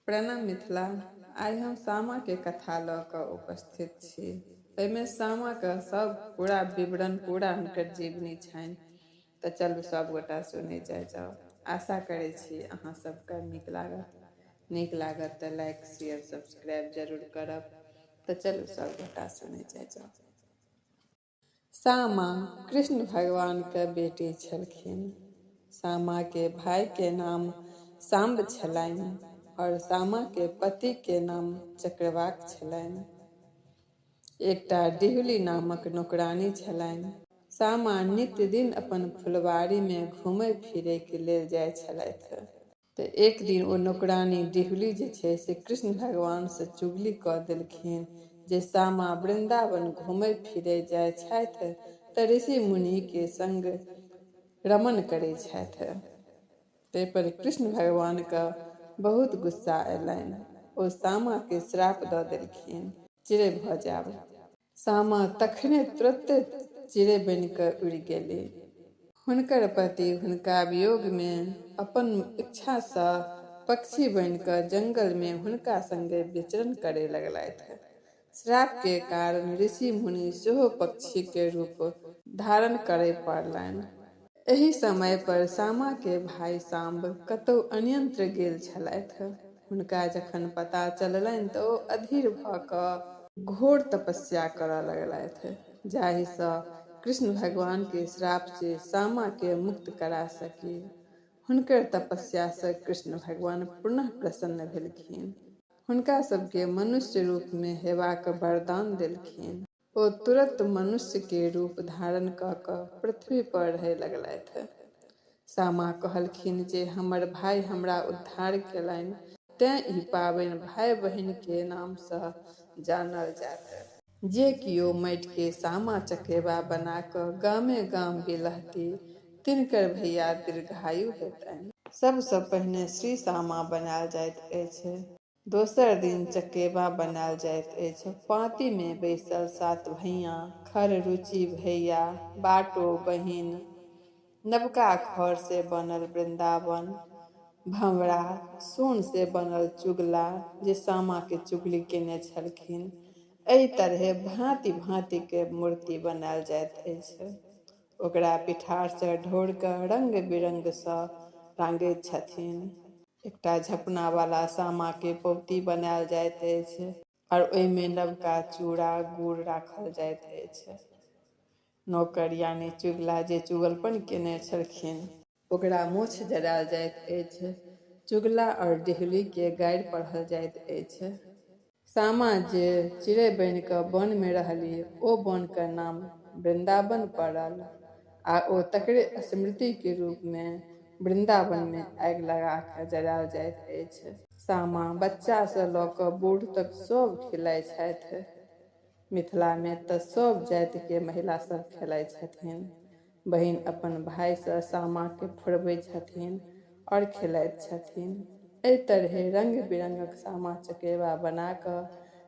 प्रणाम मिथिला। आइ हम सामाके कथा लऽ कऽ उपस्थित छी। एहिमे सामाके सब पूरा विवरण, पूरा हुनकर जीवनी छनि। तऽ चलू सब गोटा सुनै जाइ जाउ। आशा करै छी अहाँ सबके नीक लागत। नीक लागत तऽ लाइक, शेयर, सब्सक्राइब जरूर करब। तऽ चलू सब गोटा सुनै जाइ जाउ। सामा कृष्ण भगवान के बेटी छलखिन। सामा के भाई के नाम साम्ब छलनि और सामा के पति के नाम चक्रवाक छलनि। एकटा डिहुली नामक नौकरानी छलनि। सामा नित्य दिन अपन फुलवारी में घूमय फिरे के लेल जाय छलथि। तऽ एक दिन ओ नौकरानी डिहुली जे छै से कृष्ण भगवानसँ चुगली कऽ देलखिन जे सामा वृन्दावन घूमय फिरय जाइ छथि तऽ ऋषि मुनिके संग रमण करै छथि। ताहिपर कृष्ण भगवानके बहुत गुस्सा अयलनि। ओ सामाके श्राप दऽ देलखिन, चिड़ै भऽ जायब। सामा तखने तुरते चिड़ै बनि कऽ उड़ि गेली। हुनकर पति हुनका वियोग मे अपन इच्छा सँ पक्षी बनि कऽ जंगल मे हुनका संगे विचरण करय लगलथि। श्राप के कारण ऋषि मुनि सेहो पक्षी के रूप धारण करय पड़लनि। एहि समय पर सामा के भाई साम्ब कतहु अन्यंत्र गेल छलथि। हुनका जखन पता चललनि तऽ ओ अधीर भऽ कऽ घोर तपस्या करऽ लगलथि, जाहि सँ कृष्ण भगवान के श्राप से सामा के मुक्त करा सकी। हुनकर तपस्या सँ कृष्ण भगवान पुनः प्रसन्न भेलखिन। हुनका सबके मनुष्य रूप मे हेबाक वरदान देलखिन। ओ तुरत मनुष्य के रूप धारण कऽ कऽ पृथ्वी पर रहय लगलथि। सामा कहलखिन जे हमर भाई हमरा उद्धार केलनि, तें ई पाबनि भाई-बहिन के नाम सँ जानल जायत। जे कियो माटि के सामा चकेबा बना कऽ गामे गाम बिलहती तिनकर भैया दीर्घायु हेतनि। सबसँ पहिने श्री सामा बनायल जाइत अछि। दोसर दिन चकेबा बनायल जाइत अछि। पाँति मे बैसल सात भैया, खर रुचि भैया, बाटो बहिन, नवका खर से बनल वृन्दावन, भँवरा, सोन से बनल चुगला जे सामा के चुगली केने छलखिन। एहि तरहे भाँति भाँति के मूर्ति बनायल जाइत अछि। ओकरा पिठार सँ ढोर कऽ रंग बिरंग सँ रांगैत छथिन। एकटा झपना वाला सामा के पौती बनायल जाइत अछि आओर ओहिमे नवका चूड़ा गुड़ राखल जाइत अछि। नौकर यानी चुगला जे चुगलपन केने छलखिन, ओकरा मोछ जरायल जाइत अछि। चुगला आओर डिहली के गारि पढ़ल जाइत अछि। सामा जे चिड़ै बनि कऽ वन मे रहली, ओ वन के नाम वृन्दावन पड़ल आ ओ तकरे स्मृति के रूप मे वृन्दावन मे आगि लगा कऽ जरायल जाइत अछि। सामा बच्चा सँ लऽ कऽ बूढ़ तक सब खेलाइ छथि। मिथिला मे तऽ सब जाति के महिला सब खेलाइ छथिन। बहिन अपन भाई सँ सामा के फोड़बै छथिन आओर खेलाइत छथिन। एहि तरहे रंग बिरंगक सामा चकेबा बना कऽ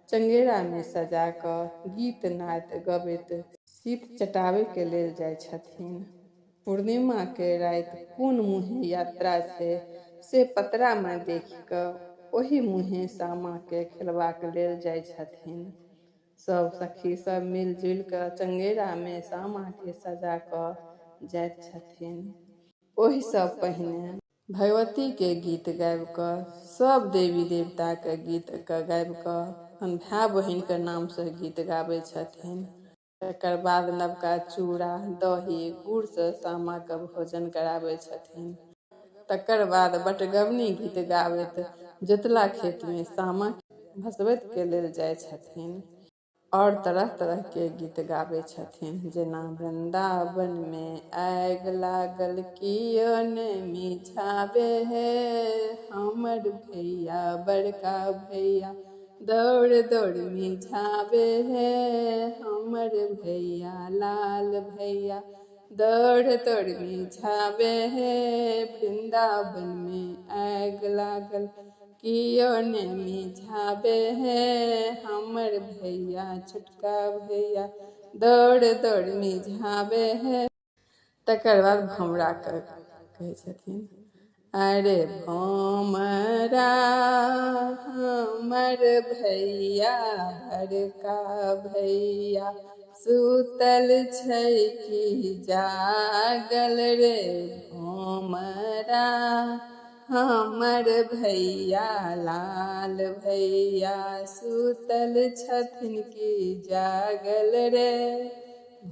चंगेरा मे सजा कऽ गीत नाद गबैत सीत चटाबै के लेल जाइ छथिन। पूर्णिमा के राति कोन मुँहे यात्रा छै से पतरा मे देखि कऽ ओहि मुँहे सामा के खेलबाक लेल जाइ छथिन। सब सखी सब मिल जुलि कऽ चंगेरा मे सामा के सजा कऽ जाइत छथिन। ओहि सँ पहिने भगवती के गीत गाबि कऽ सब देवी देवता के गीत के गाबि कऽ अपन भाय बहिन के नाम सँ गीत गाबै छथिन। तकर बाद नवका चूड़ा दही गुड़ सँ सामा के भोजन कराबै छथिन। तकर बाद बटगबनी गीत गाबैत जोतला खेत मे सामा भसबैत के लेल जाइ छथिन आओर तरह तरह के गीत गाबै छथिन, जेना वृन्दावन मे आगि लागल कियो ने मिझाबे हे, हमर भैया बड़का भैया दौड़ दौड़ मिझाबे हे, हमर भैया लाल भैया दौड़ दौड़ मिझाबे हे, वृन्दावन मे आगि लागल कियो ने मिझाबे हे, हमर भैया छोटका भैया दौड़ दौड़ मिझाबे हे। तकर बाद भमरा के कहै छथिन, अरे भोमरा हमर भैया, बड़का भैया सुतल छै कि जागल रे भोमरा, हमर भैया लाल भैया सुतल छथिन कि जागल रे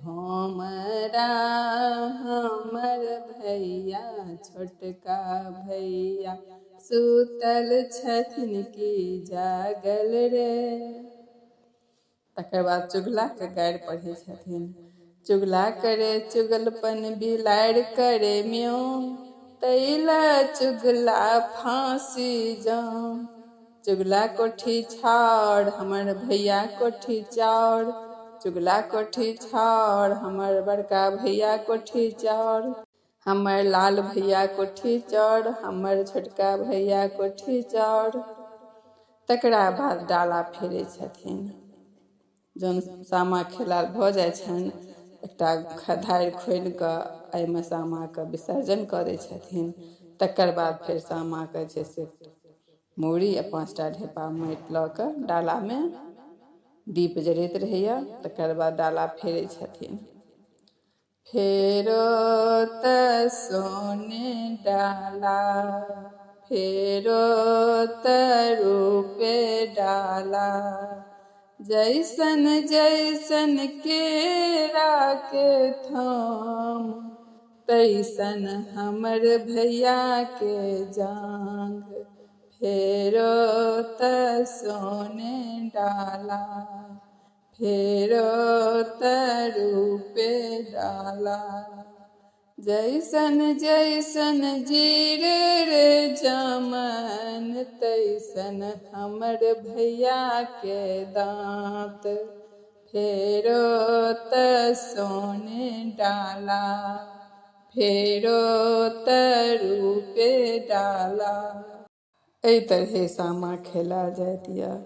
भोमरा, हमर भैया छोटका भैया सुतल छथिन कि जागल रे। तकर बाद चुगलाके गारि पढ़ै छथिन। चुगला करे चुगलपन बिलाड़ि करे म्यों, तैला चुगला फाँसी जाऊं। चुगला कोठी छाउर हमर भैया कोठी चाउर, चुगला कोठी छाउर हमर बड़का भैया कोठी चाउर, हमर लाल भैया कोठी चाउर, हमर छोटका भैया कोठी चाउर। तकरा बाद डाला फेरै छथिन। जहन सामा खेला भऽ जाइ छनि, एकटा खधारि खोलि कऽ एहिमे सामाके विसर्जन कऽ दै छथिन। तकर बाद फेर सामाके जे छै से मूड़ी आ 5टा ढेपा माटि लऽ कऽ डालामे दीप जरैत रहैए। तकर बाद डाला फेरै छथिन। फेरो तऽ सोने डाला, फेरो तऽ रूपे डाला, जैसन जैसन केरा के थाम, तैसन हमर भैया के जांघ। फेरो तऽ सोने डाला, फेरो तऽ रूपे डाला, जैसन जैसन जीर रे जामन, तैसन हमर भैया के दाँत। फेरो तऽ सोने डाला, फेरो तऽ रूपे डाला। एहि तरहे सामा खेला जाइत यऽ।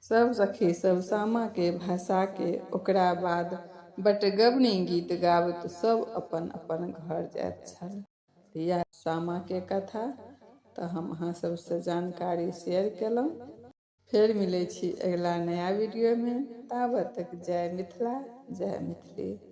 सब सखी सब सामाके भसाके ओकरा बाद बटगबनी गीत गाबैत सब अपन अपन घर जाइत छल। इएह सामाके कथा तऽ हम अहाँ सबसँ जानकारी शेयर केलहुँ। फेर मिलै छी अगिला नया वीडियोमे, ताबत तक जय मिथिला जय मैथिली।